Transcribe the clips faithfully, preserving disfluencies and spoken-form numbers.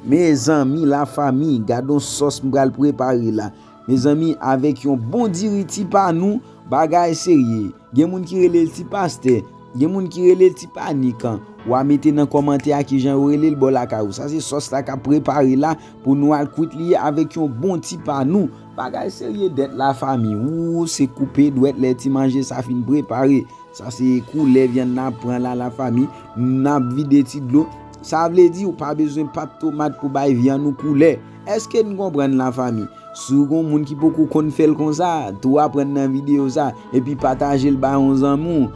Mezanmi, lafanmi, gad yon sòs m pral prepare la. Mezanmi, avèk yon bon diri ti pa nou, bagay serye. Gen moun ki rele l ti pastè, gen moun ki rele l ti pa nikan. W a mete nan kòmantè a kijan yo rele l bò lakay ou. Sa se sòs la k ap prepare la pou nou al kwit li avèk yon bon ti pa nou. Bagay serye dèt lafanmi. Ou se koupe dwèt lè ti manje sa fin prepare. Sa se koulè vyann n ap pran la, lafanmi. N ap vide ti dlo. Sa vle di ou pa bezwen pat tomat pou bay vyann ou koulè. Èske n konprann, lafanmi? Si w gon moun ki poko konn fè l konsa, tou aprann nan videyo sa, epi pataje l ba yon zanmi w.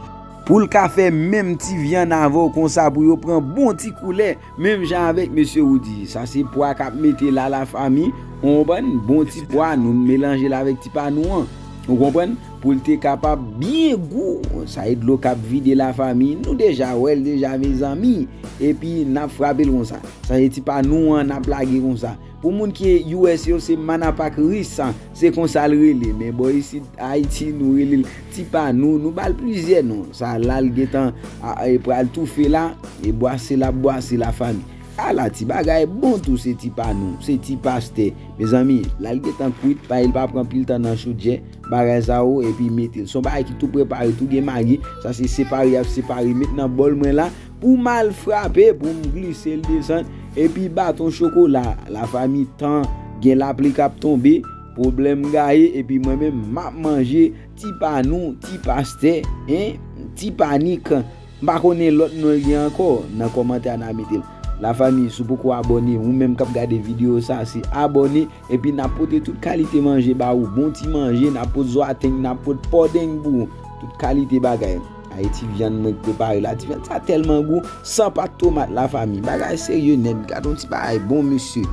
Pou l ka fè menm ti vyann avè w konsa pou yo pran bon ti koulè, menm jan avèk mesye Roody. Sa se pwa k ap mete la, lafanmi. Ou konprann? Bon ti pwa, nou melanje l avèk ti pa nou an. Ou konprann? Pou l te kapab byen gou. Sa e dlo k ap vide, lafanmi. Nou deja wè l deja, mezanmi. Epi n ap frape l konsa. Sa e ti pa nou an, n ap lage konsa. Pou moun ki U S yo, se manapak ris, se konsa l rele. Men bò isit Ayiti, nou rele l ti pa nou. Nou ba l plizyè non. Sa la l gentan a, a, e pral toufe la. E bwase l ap bwase, lafanmi. Ala ti bagay bon tou, se ti pa nou, se ti pastè. Mezanmi, la l gentan kwit, pa, li pa pran pil tan nan chodyè, bagay sa yo, epi mete l. Se yon bagay ki tou prepare, tou gen magi, sa se separe, y ap separe, met nan bòl mwen la, pou m al frape, pou m glise l desann, epi baton chokola, lafanmi, tan, gen lapli k ap tonbe, pwoblèm gaye, epi mwen menm, m ap manje, ti pa nou, ti pastè, en, ti pa nik. M pa konnen lòt non l gen ankò, nan kòmantè a n a mete l. Lafanmi, si w poko abòne, ou menm k ap gade videyo sa, se abòne, epi n ap pote tout kalite manje ba ou, bon ti manje, n ap pot zwatenn, n ap pot pòdeng pou ou, tout kalite bagay. Ay, ti vyann mwen prepare la, ti vyann sa tèlman gou, san pat tomat, lafanmi. Bagay serye nèt, gad yon ti bagay bon, mesye.